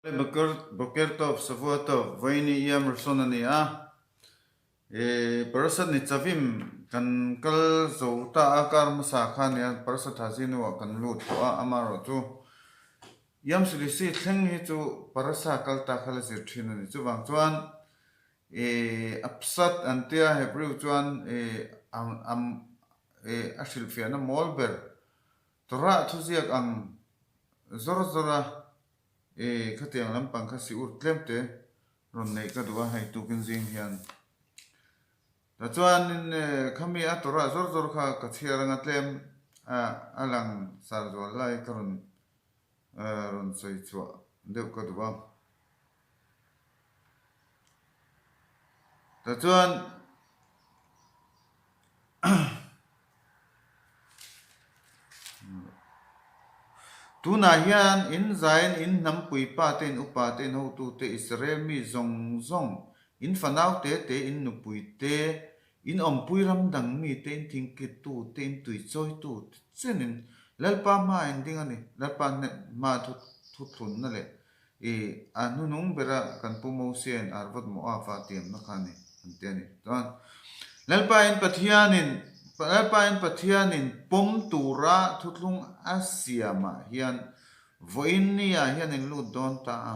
Boker Tov, Shavua Tov, Vawiini Yom Rishon a ni a, Parashat Nitzavim kan kal zo ta a, kar hmasa kha a ni a, Parashat Hazinuah kan lut tawh a, amaherawh chu Yom Shlishi thleng hi chu Parasha kal ta kha la zir thin a ni. Chuvang chuan a pshat an tia Hebrew chuan a hrilhfiahna mawl ber Torah thuziak ang zawr zawr a, e khatiang lampang kha si ur tlem te rawn neih ka duh a hei tukin zing hian. Tah chuanin khami a Torah zawr zawr kha ka chhiar anga tlem a a lang sar zual lai ka rawn rawn sawi chhuah deuh ka duh a. Tah chuan Tunah hian in zaiin in hnampui pa te, in upa te, in hotu te, Israel mi zawng zawng, in fanau te te, in nupui te, in awmpui ram dang mi te, in thingkittu te, in tuichawitu te chenin Lalpa hmaah in ding a ni. Lalpa hma thuthlunna leh I a hnunung bera kan Pu Mosiain Arvot Moab-a a tiamna kha a ni, an ti a ni. Chuan, Lalpain Pathianin, Lalpain Pathianin pawm tura thuthlung a siamah hian vawiin niah hian in lut dawn ta a.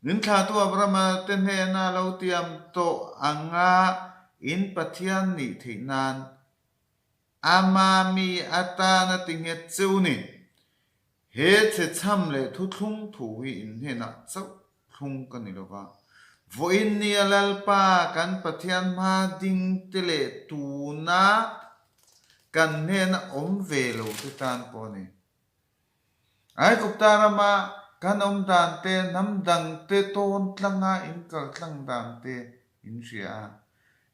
Min thlahtu Abrahama te hnena lo tiam tawh anga in Pathian nih theih nan Ama mi atana ti nghet cheu ni. He chhechham leh thuthlung thu hi in hnenah chauh thlung ka ni lova. Vawiin nia Lalpa kan Pathian hma ding te leh tuna kan hnena awm ve lo te tan pawh a ni. Aigupta rama kan awm dan te, hnam dang te tawn tlanga in kal tlang dan te in hria a.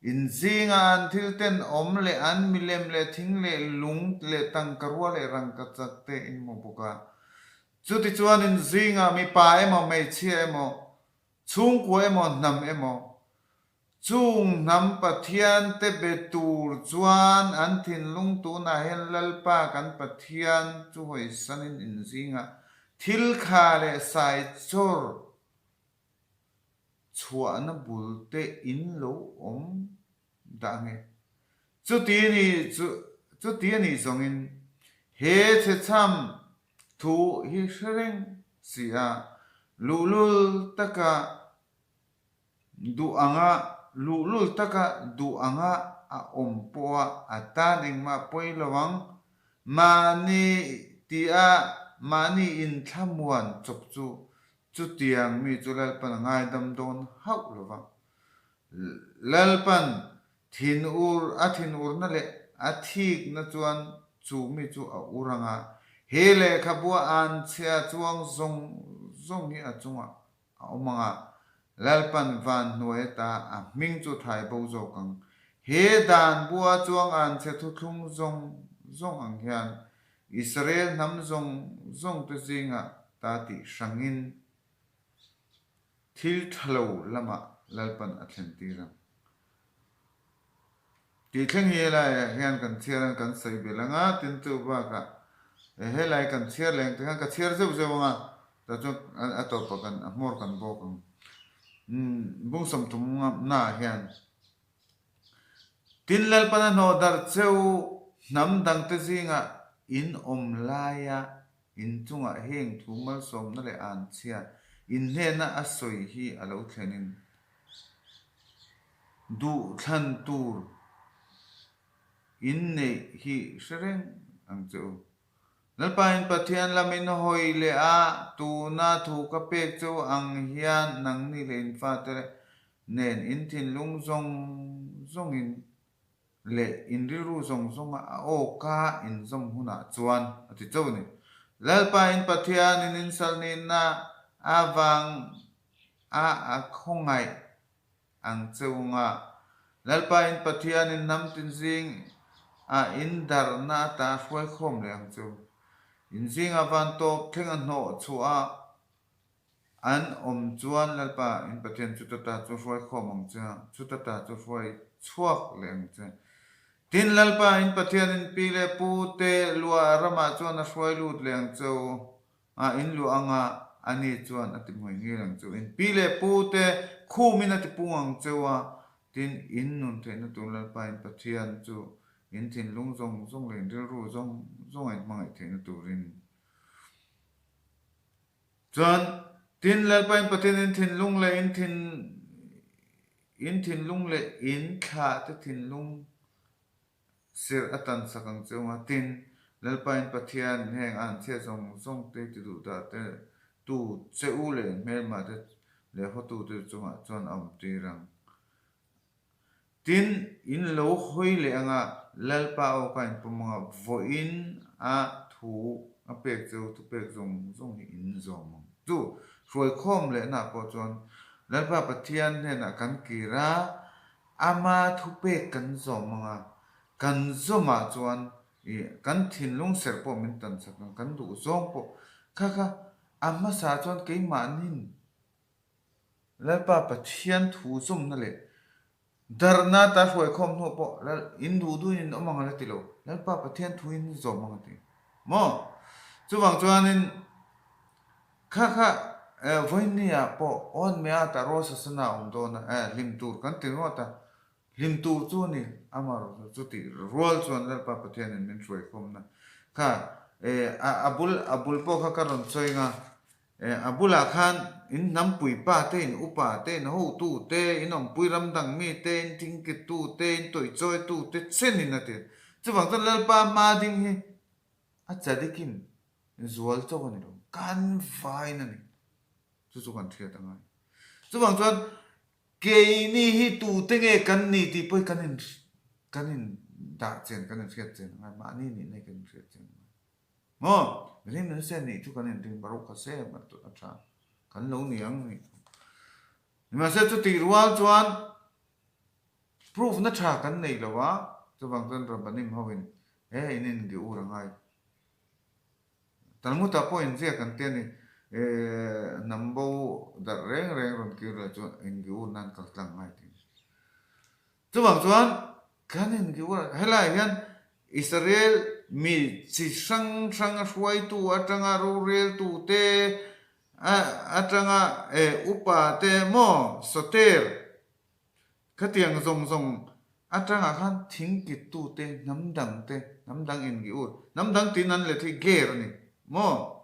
In zinga an thil ten awm leh an milem leh thing leh lung leh tangkarua leh rangkachak te in hmu bawk a. Chutichuan in zinga mipa emaw hmeichhia emaw, chhungkua emaw hnam emaw, Chung hnam Pathian te be tur chuan an thinlung tunah hian Lalpa kan Pathian chu hawisanin in zingah thil kha leh saichawr chhuahna bul te in lo awm dah ange. Chuti ni chu chuti a nih zawngin he chhechham thu hi hre reng si a, luhlul taka Duh anga luhlul taka duh anga a awm pawha a tan engmah pawi lo ang. Mahni tia mahni inthlamuan chawp chu chutiang mi chu Lalpan a ngaidam dawn hauh lo va. Lalpan thinur a thinurna leh a thikna chuan chu mi chu a ur anga he lehkhabua anchhia chuang zawng zawng hi a chungah A awm ang a, Lalpan van hnuai ata a hming chu thai bo zawk ang. He dan bua chuang an chhe thuthlung zawng zawng ang hian Israel hnam zawng zawng te zingah ta tih hrangin thil tha lo lamah Lalpan a thlen tir ang. Tih thleng hi helaiah hian kan chhiar ang kan sawi belh ang a, tin chu bakah helai kan chhiar leh ang tih khan ka chhiar zeuh zeuh ang a, tah chuan a tawpah kan a hmawr kan bawk ang. Bung 30 naah hian tin Lalpana hnawh darh cheu hnam dangte zingah in awm laia in chungah heng thu malsawmna leh anchhia inhnehna a sawi hi a lo thlenin Duhthlan tur in neih hi hre reng ang che u. Lalpain Pathian lam in hawi leh a, tuna thu ka pek che u ang hian nangni leh in fate nen in thinlung zawng zawngin leh in rilru zawng zawnga a awka inzawm hunah chuan a ti chauh a ni. Lalpain Pathianin in salnihna avang a a khawngaih ang che unga Lalpain Pathianin hnam tin zing a in darhna ata a hruai khawm leh ang che u. In zingah van tawp thleng a hnawh chhuah a an awm chuan Lalpa in Pathian chuta ta chu hruai khawm ang che, chuta ta chu hruai chhuak leh ang che. Tin, Lalpa in Pathianin pi leh pu te luah ramah chuan a hruai lut leh ang che u a, in luah anga. ani chuan a ti hmui ngil ang cheu. In pi leh pu te khumin a ti pung ang cheu a, tin in nun theihna tur Lalpa in Pathian chu in thinlung zawng zawng leh in rilru zawng zawng a in hmangaih theihna turin. Chuan, tin Lalpa in Pathian in thinlung leh in thin in thinlung leh in thlah te thinlung Sir a tan sak ang che unga tin, Lalpa in Pathian heng a an chhiat zawng zawng te ti duh dah te tu che u leh hmelmah te leh hawtu te chungah chuan a awm tir ang. Tin, in lo hawi leh anga Lalpa aw ka inpawm anga vawiin a thu a pek che u thupek zawng zawng hi in zawm ang. Chu hruaikhawm lehnaah pawh chuan Lalpa Pathian hnenah kan kir a, Ama thupek kan zawm ang a, kan zawmah chuan ih kan thinlung serh pawh min tan chak ang, kan duh zawng pawh kha kha a hmasa chuan keimahnin Lalpa Pathian thu zawmna leh darhna ta hruaikhawm hnuah pawh Lal in duh duhin in awm ang a la ti lo, Lalpa Pathian thu in zawm ang a ti maw? Chuvang chuanin Kha kha vawiin ah pawh awn meh a ta Rosh Hashanah a awm dawn a, eh hlim tur kan ti ngawt a, hlim tur chu a ni, amaherawhchu chu tih rual chuan Lalpa Pathianin min hruaikhawmna kha eh a bul a bul pawh kha ka rawn sawi ang a, eh a bulah khan in hnampui pa te, in upa te, in hotu te, in awmpui ram dang mi te, in thingkittu te, in tawihchawitu te chenin a ti. Chuvang chuan Lalpa hma ding hi a chadikin Zual chauh a ni lo, kan vain a ni. Chu chu kan hriat a ngai. Chuvang chuan keini hi tute nge kan ni tih pawh hi kan in kan in dah chen, kan in hriat chen a ngai. Mahni nihna hi kan in hriat chen a ngai. Maw? Rim nasa nih chu kan in ring Baruch Hashem a tha. Kan lo ni ang nih chu. Nimahse chutih rual chuan proof na tha kan nei lo a, chuvang chuan Rabbanim ho in he in in giur a ngai. Talmud-ah pawh inziak an ti a ni. Hnam bo darh reng reng rawn kir leh chuan ingiur nan kal tlang ngai tih a ni. Chuvang chuan kan ingiur a, helaiah hian Israel mi chi hrang hrang a hruaitu atanga roreltu te atanga upa te maw soter Khatiang zawng zawng atangah khan thingkittute, hnam dangte, hnam dang in gi ur, hnam dang tiin an let hi ger a ni maw?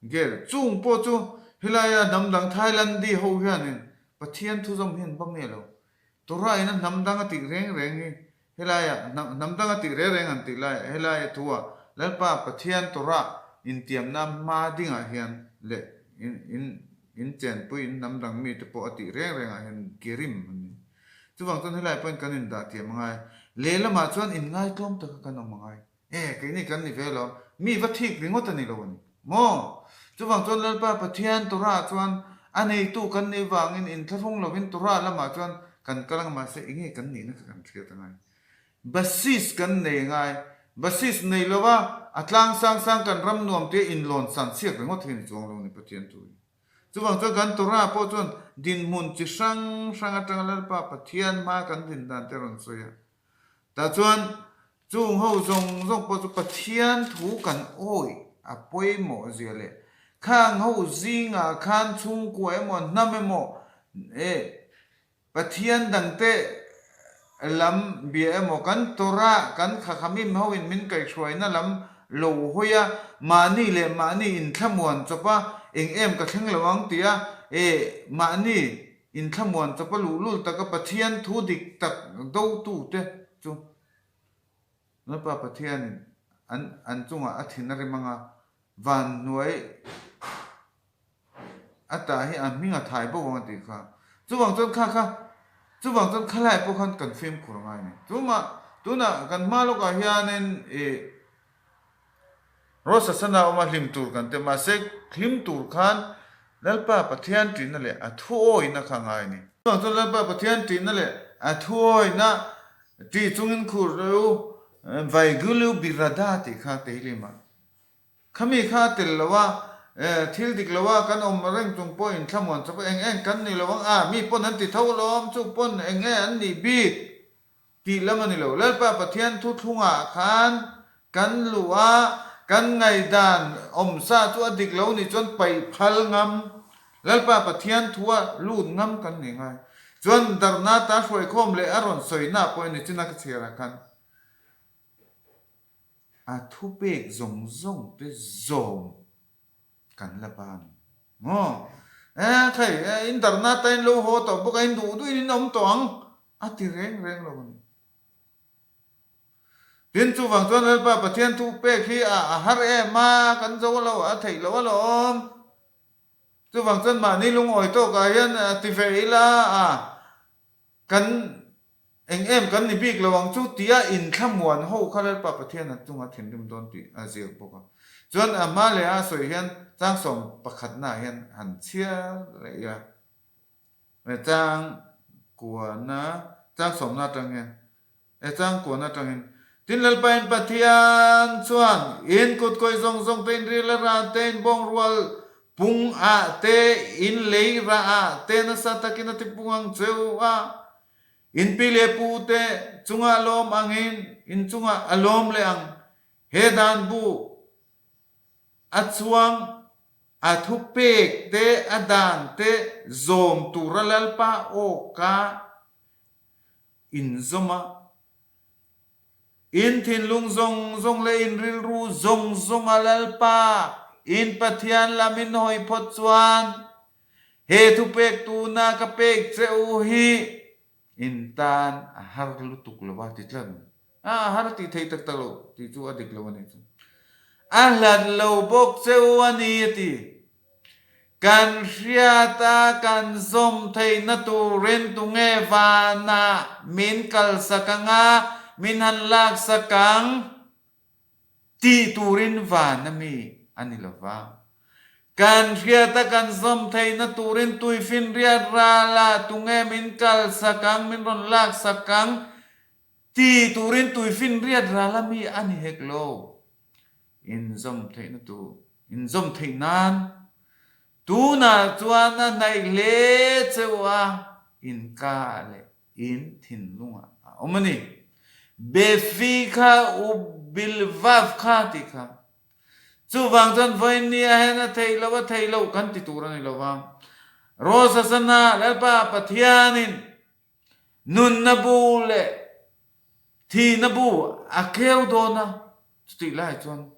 Ger. Chung pawh chu helaia hnam dang Thailandi ho hianin Pathian thuzawm hi an ba nge lo. Torah ina hnam dang a tih reng reng hi Helaia hnam danga tih reng reng an tih lai helaia thua Lalpa Pathian Torah intiamna hma dingah hian leh in in in chenpui in hnam dang mite pawh a tih reng rengah hian gerim an ni. Chuvang chuan helai pawhin kan indah thiam a ngai. Lehlamah chuan inngaitluam taka kan awm a ngai. E, keini kan ni ve lo. Mi va thik ringawt a ni lo a ni. Maw? Chuvang chuan Lalpa Pathian Torah chuan a neitu kan nih vangin inthlahrung lovin Torah lamah chuan kan kal ang mahse enge kan nihna kha kan hriat a ngai. Basis kan nei ngai. Basis nei lova a tlang sang sang kan ram nuam tia inlawn san chhiak ringawt hi a ni chuang lo a ni Pathian thu hi. Chuvang chuan kan Torah pawh chuan dinhmun chi hrang hrang atanga Lalpa Pathian hma kan din dan te a rawn sawi a. Tah chuan chung ho zawng zawng pawh chu Pathian thu kan awih a pawimawh zia leh khang ho zingah khan chhungkua emaw hnam emaw eh Pathian dangte lam bia emaw kan Torah kan khakhamim ho in min kaihhruaina lam lo hawi a mahni leh mahni inthlamuan chawp a eng em ka thleng lo ang tia eh mahni Inthlamuan chawpa luhlul taka Pathian thu dik tak dotute chu Lalpa Pathianin an an chungah a thin a rim ang a, van hnuai a tah hi a hming a thai bawk ang a tih kha. Chuvang chuan kha kha, chuvang chuan khalai pawh khan kan fimkhur ngai a ni. Chumah tunah kan hma lawkah hianin ih Rosh Hashanah awma hlim tur kan ti a, mahse hlim tur khan Lalpa Pathian ṭihna leh a thuawihna kha ngai a ni. Chuvang chuan Lalpa Pathian ṭihna leh a thuawihna ṭih chungin khur u Vaigulu Birada tih kha Tehillim ah khami kha a tel lo a, thil dik lo a kan awm reng chung pawh inthlamuan chawp a, eng eng kan ni lo ang a, mi pawn an ti tho alawm, chu pawn eng nge an nih bik? Tih lam a ni lo. Lalpa Pathian thuthlungah khan kan luh a, Kan ngaihdan awmsa chu a dik lo nih chuan paih phal ngam, Lalpa Pathian thua lut ngam kan ni ngai. Chuan darhna ta hruaikhawm leh a rawn sawina pawh ni china ka chhiarah khan a thupek zawng zawng te zawm kan la ban maw? E khai, in darhna ta in lo haw tawh bawk a, in duh duhin in awm tawh ang a ti reng reng lo a ni. Tin, chuvang chuan Lalpa Pathian thu pek hi a a har em a, kan zo lo, a theih loh alawm. Chuvang chuan mahni lungawi tawkah hian ti ve ila a, kan eng em kan ni bik lo ang chu tia inthlamuan ho kha Lalpa Pathian a chunga thinrim dawn tih a ziak bawk a. Chuan a hma leh a sawi hian changsawm pakhatnaah hian han chhiar leh ila. Chang kuana, chang sawmna atang hian, e chang kuana atangin, Tin Lalpain Pathian chuan in kut kawi zawng zawng te, in ril a rah te, in bawng rual pung ah te, in lei rah ah te nasa takin a ti pung ang cheu a, in pi leh pu te chungah lawm angin in chungah a lawm leh ang. He dan bu A chuang a thupek te a dan te zawm tura Lalpa awka inzawm a, in thinlung zawng zawng leh in rilru zawng zawnga Lalpa in Pathian lam in hawi phawt chuan he thupek tuna ka pek che u hi In tan a har lutuk lo a ti tlat ang. A a har tih theih tak tak lo tih chu a dik lo a nih chu. A hlat lo bawk che u a ni a ti. Kan hriat a kan zawm theihna turin tunge vanah min kalsak ang a, min han laksak ang. Tih turin van a mi a ni lo va. Kan hriat a kan zawm theihna turin tuifinriat ralah tunge min kalsak ang, min rawn laksak ang tih turin tuifinriat ral a mi a ni hek lo. Inzawm theihna tur, inzawm theih nan tunah chuan a hnaih hle cheu a, inka leh in thinlungah a awm a ni. Befi kha u Bilvav kha tih kha. Chuvang chuan vawiin ni ah hian a theih loh a theih loh kan ti tur a ni lo va. Rosh Hashanah Lalpa Pathianin nunna bu leh thihna bu a kheu dawn a, chutih lai chuan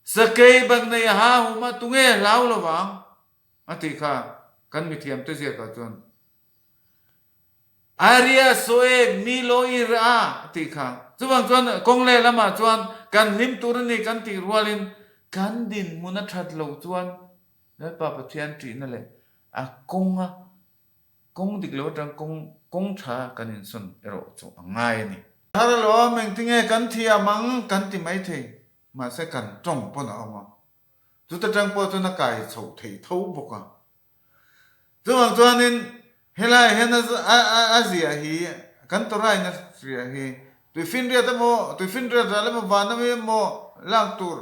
Sakei bak nei a ha hum a tunge hlau lo vang? A tih kha kan mithiam te ziakah chuan Aria Soeg mi lo i rah a a tih kha. Chuvang chuan kawng leh lamah chuan kan hlim tur a ni kan tih rualin kan dinhmun a that loh chuan Lalpa Pathian ṭihna leh a kawnga kawng dik lo atang kawng kawng tha kan insawn erawh chu a ngai a ni. Thar alawm engtinge kan thiam ang kan ti maithei mahse kan tawng pawn a awm a. Chuta tang pawh chuan a kai chhoh theih tho bawk a. Chuvang chuanin helaiah hian a ziah hi, kan Torah-in a hria hi, tuifinriat emaw, tuifinriat ral emaw, van ami emaw lak tur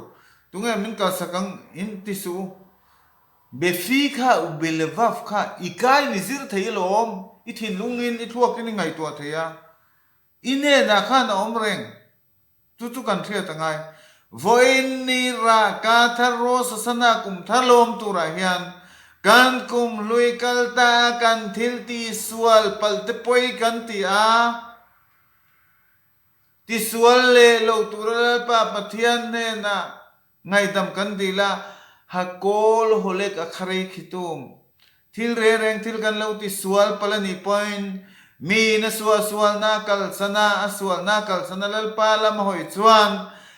tunge min kalsak ang in ti suh u. Befi kha, Ubelevav kha i kai ni zir thei alawm, i thinlungin, i thluakin i ngaihtuah thei a. I hnenah khan a awm reng. Chu chu kan hriat a ngai. Vawiin ni rah ka thar Rosh Hashanah kum thar lo awm turah hian kan kum hlui kal ta a kan thil ti sual palh te pawi kan ti a, ti sual leh lo tura Lalpa Pathian hnenah Ngaihdam kan dil a, ha kawl hawlek a kharei khi tum. Thil reng reng thil kan lo ti sual pal a nih pawhin miin a suahsualna a kalsan a, a sualna a kalsan a Lalpa lam a hawi chuan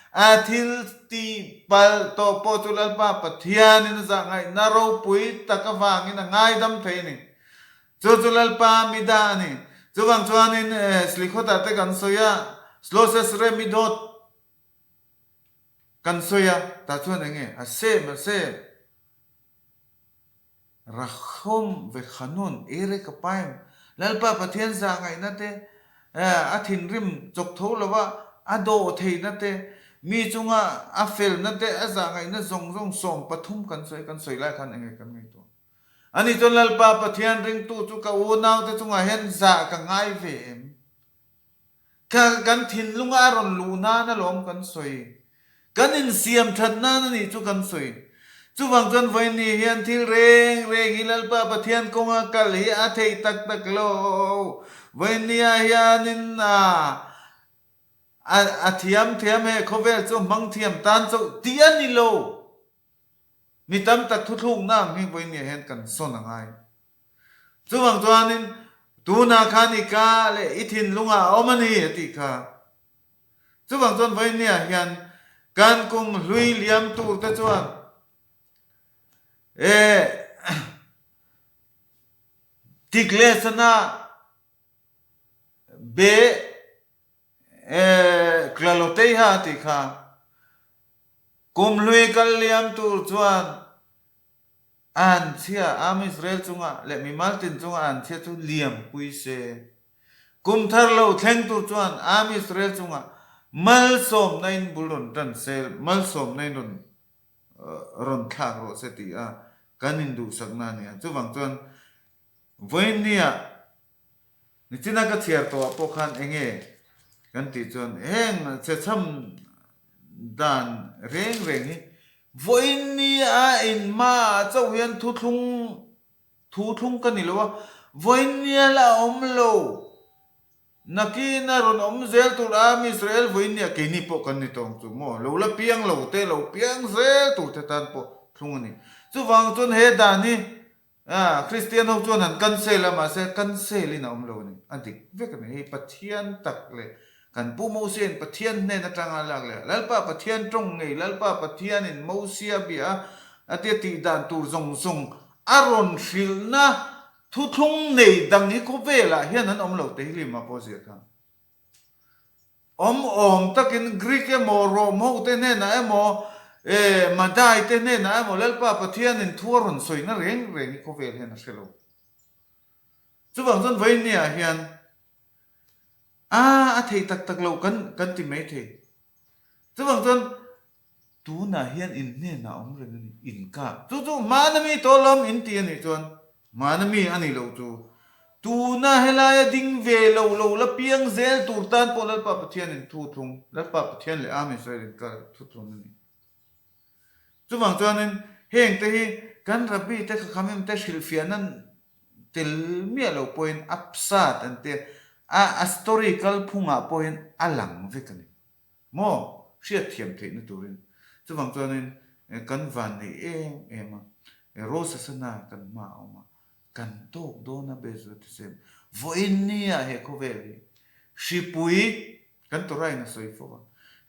a thil tih palh tawh pawh chu Lalpa Pathianin a zahngaihna ropui tak avangin a ngaidam thei a ni. Chu chu Lalpa mida a ni. Chuvang chuanin Slikhawtah te kan sawi a, Sloses Remidot, Kan sawi a, tah chuan eng nge? A sem, a sem. Rakhum ve Khanun, Ere ka paim. Lalpa Pathian zah ngaihna te, a thinrim chawk tho lova a dawh theihna te, mi chunga a felna te, a zah ngaihna zawng zawng 13 kan sawi, kan sawi lai khan eng nge kan ngaihtuah? Ani chuan Lalpa Pathian ringtu chu ka unaute chungah hian zah ka ngai ve em? Kha kan thinlunga a rawn luh nan alawm kan sawi. Kan insiam that nan a nih chu kan sawi. Chuvang chuan vawiin hian thil reng reng hi Lalpa Pathian kawnga kal hi a theih tak tak lo. Vawiin hianin a a thiam thiam he khawvel chu hmang thiam tan chauh tih a ni lo. Mi tam tak thuthlukna ang hi vawiin hian kan sawn a ngai. Chuvang chuanin tunah khan i ka leh i thinlungah a awm a ni a tih kha. Chuvang chuan vawinia hian kan kum hlui liam tur te chuan e tik leh sana be e klalotei ha a tih kha. Kum hlui kal liam tur chuan An chhia, Am Israel chunga leh mimal tin chunga an chhia chu liam pui se. Kum thar lo thleng tur chuan Am Israel chunga malsawmna in bul rawn tan se, malsawmna in rawn rawn thlak rawh se tih a kan induhsakna a ni a. Chuvang chuan vawiinnia Nichina ka chhiar tawhah pawh khan enge kan tih chuan heng chhechham dan reng reng hi vawiin ni a inhmaah chauh hian thuthlung thuthlung ka ni lo a, vawiin nia la awm lo, nakin a rawn awm zel tur a mi Israel vawiin nia keini pawh kan ni tawng chu maw lo la piang lo te lo piang zel tur te tan pawh thlung a ni. Chuvang chuan he dan hi A, Kristian ho chuan an cancel a, mahse cancel in a awm lo a ni. A dik vek a ni. Hei Pathian tak leh kan Pu Mosiain Pathian hnen atanga a lak leh a, Lalpa Pathian tawng ngei, Lalpa Pathianin Mosia bia a, a tia tih dan tur zawng zawng a rawn hrilhna thuthlung nei dang hi khawvelah hian an awm lo Tehilima pawh ziah kha. Awm awm takin Greek emaw, Rom ho te hnenah emaw, eh, Madai te hnenah emaw Lalpa Pathianin thu a rawn sawina reng reng hi khawvel hian a hre lo. Chuvang chuan vawiinniah hian a a thei tak tak lo kan kan ti mai thei. Chuvang chuan Tunah hian in hnenah awm reng a ni, in kap. Chu chu hmana mi tawh lawm in ti a nih chuan hmana mi a ni lo chu. Tuna helaia ding ve lo lo la piang zel tur tan pawh Lalpa Pathian in thu thlung, Lalpa Pathian leh Am Israel in kar thu thlung a ni. Chuvang chuanin heng te hi kan Rabbi te Khakhamim te hrilhfiahna tel miah lo pawhin a psat an tia, a a story kalphungah pawhin a lang vek a ni. Maw? Hriatthiam theihna turin. Chuvang chuanin kan van nei em em a, Rosh Hashanah kan hma a awm a, kan tawk dawn a Bezrat Hashem. Vawiin nia he khawvel hi hripui, kan Torah in a sawi fo a,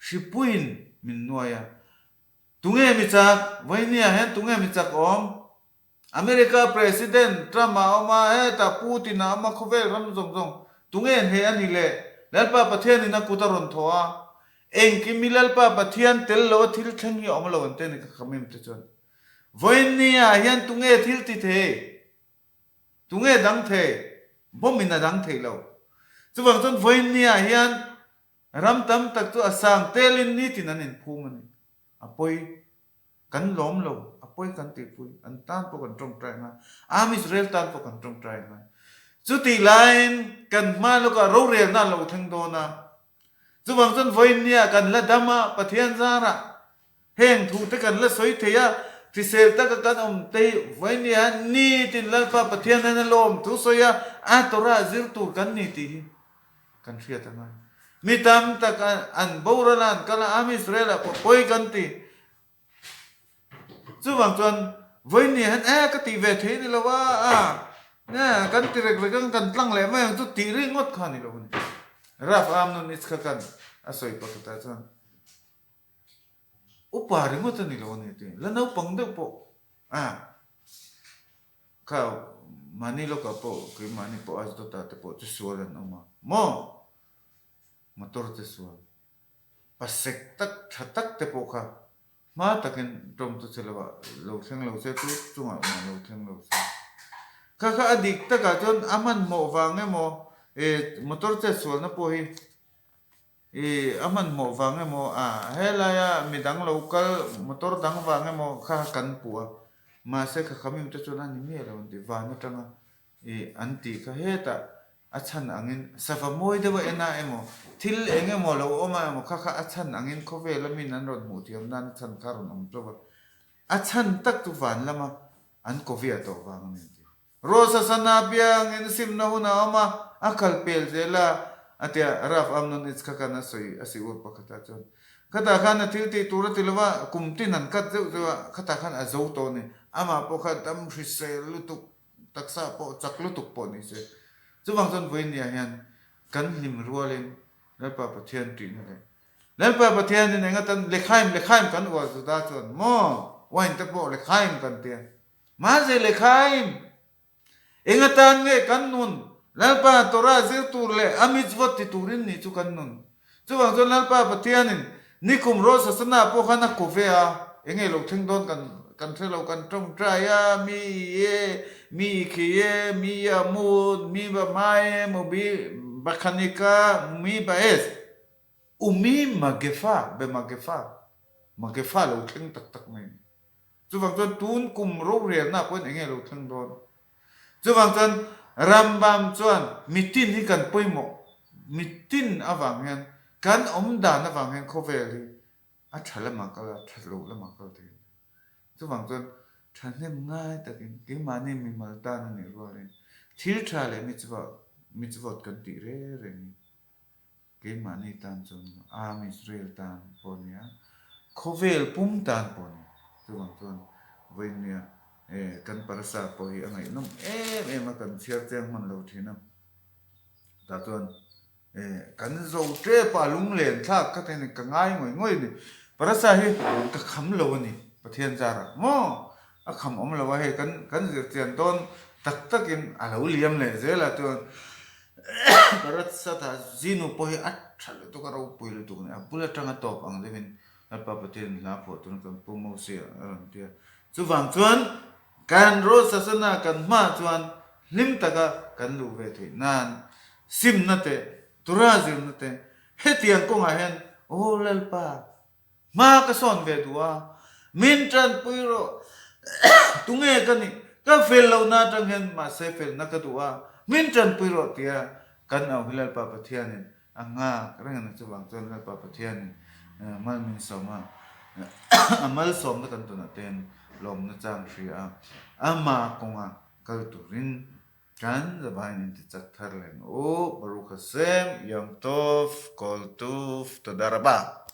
hripuiin min nuai a, tunge mi chak? Vawiin nia hian tunge mi chak awm? America President Trump a awm a, hetah Putin a awm a, khawvel ram zawng zawng tunge hneh a ni le? Lalpa Pathianin a kut a rawn thawh a, engkim hi Lalpa Pathian tel lo a thil thleng hi a awm lo an ti a ni ka khamim te chuan. Vawiin ni ah hian tunge thil ti thei? Tunge dang thei? Bomb in a dang thei lo. Chuvang chuan vawiin ni ah hian ram tam tak chu a sang telin nitin an inphum a ni. A pawi. Kan lawm lo, a pawi kan tihpui, an tan pawh kan tawngtai ngai, Am Israel tan pawh kan tawngtai ngai. Chutih laiin kan hma lawkah rorelna a lo thleng dawn a, chuvang chuan vawiin nia kan la dam a, Pathian zarah heng thu te kan la sawi thei a, hrisel taka kan awm te hi vawiin nia nitin Lalpa Pathian hian a lawm thu sawi a, a Torah zir tur kan ni tih hi kan hriat a ngai. Mi tam tak an boral a, an kal a, Am Israel ah pawh pawi kan ti. Chuvang chuan vawiin hian e ka tih ve thei a ni lo a, a e kan ti rek rek ang kan tlang leh mai ang chu tih ringawt kha a ni lo a ni. Rav Amnon Itzhakan a sawi pakhatah chuan upa ringawt a ni lo a ni tih la naupang deuh pawh a kha mahni lawkah pawh keimahni pawh Ashdod-ah te pawh chu sual an awm a maw motor te sual. Pasek tak tha tak te pawh kha hma takin tawng chu che lovah lo thleng lo se chu chungah mah lo thleng lo se. Kha kha a dik takah chuan a hmanhmawh vang emaw eh motor chetsualna pawh hi ih a hmanhmawh vang emaw a helaia midang lo kal motor dang vang emaw kha kan puh a mahse kha khamim te chuan a ni miah lo an ti van atanga ih an tih kha hetah. A chhan angin sava mawi deuh a en a emaw, thil eng emaw lo awm a emaw kha kha a chhan angin khawvel a min an rawn hmuh thiam nan a chhan kha a rawn awm tawp a. A chhan tak chu van lama an kawvia tawh vang a ni an ti. Rosh Hashanah piangin simna hun a awm a, a kal pel zel a, a ti a, Rav Amnon Itzhak-a'n a sawi a siur pakhatah chuan, Khatah khan a thil tih tur a ti lo va, kum tin an kat zeuh zeuh a, khatah khan a zo tawh a ni. Amah pawh kha dam hrisel lutuk, taksa pawh chak lutuk pawh ni se. Chuvang chuan vawiin hian kan hlim rualin Lalpa Pathian ṭihna leh Lalpa Pathianin eng atan Lekhaim, Lekhaim kan uar Juda chuan maw wine te pawh Lekhaim kan ti a. Mahse Lekhaim eng atan nge kan nun Lalpa Torah zir tur leh a mitzvot ti turin ni chu kan nun. Chuvang chuan Lalpa Pathianin nikum Rosh Hashanah pawh khan a ko ve a, eng nge lo thleng dawn kan kan hre lo, kan tawngtai a, mi i e, mi i khi e, mi a mut, mi ba hmai e, mu bi ba khanika, mi ba es. Umi Magefa, be Magefa, Magefa lo thleng tak tak mai a ni. Chuvang chuan tun kum rorelna pawhin eng nge lo thleng dawn? Chuvang chuan Rambam chuan mitin hi kan pawimawh, mitin avang hian kan awm dan avang hian khawvel hi a tha lamah kal a, tha lo lamah kal thei a ni. Chuvang chuan thahnem ngai takin keimahni mimal tan a nih rualin thil tha leh mitzvah, mitzvot kan tih reng reng hi Keimahni tan chuan Am Israel tan pawh a nia, khawvel pum tan pawh a ni. Chuvang chuan vawinia kan parasa pawh hi a ngaihnawm em em a, kan chhiar chiang hman lo thin a. Tah chuan kan zo tep a, lunglen thlak kha te ni ka ngai ngawih ngawih a ni. Parasa hi ka kham lo a ni Pathian zarah maw? A kham awm lo a, hei kan kan zir chian dawn tak takin a lo liam leh zel a chuan Bharat Satha Zinu pawh hi a tha lutuk a ropui lutuk a ni. A bul atanga tawp ang deuhin Lalpa Pathianin hla phuah turin kan pu Moses a rawn ti a. Chuvang chuan kan Rosh Hashanah kan hmaah chuan hlim taka kan luh ve theih nan simna te, Torah zirna te hetiang kawngah hian Aw Lalpa, Hma ka sawn ve duh a, min tanpui rawh. Tunge ka nih? Ka fel lohna atang hian mahse felna ka duh a, min tanpui rawh tia kan au hi Lalpa Pathianin a nghak reng a ni. Chuvang chuan Lalpa Pathianin mal min sawm a, a malsawmna kan tunah te hian lawmna chang hria a, ama kawnga kal turin kan zavaiin in ti chak thar leh ang u. Baruch Hashem, Yom Tov, Kol Tuv, Toda Rabah.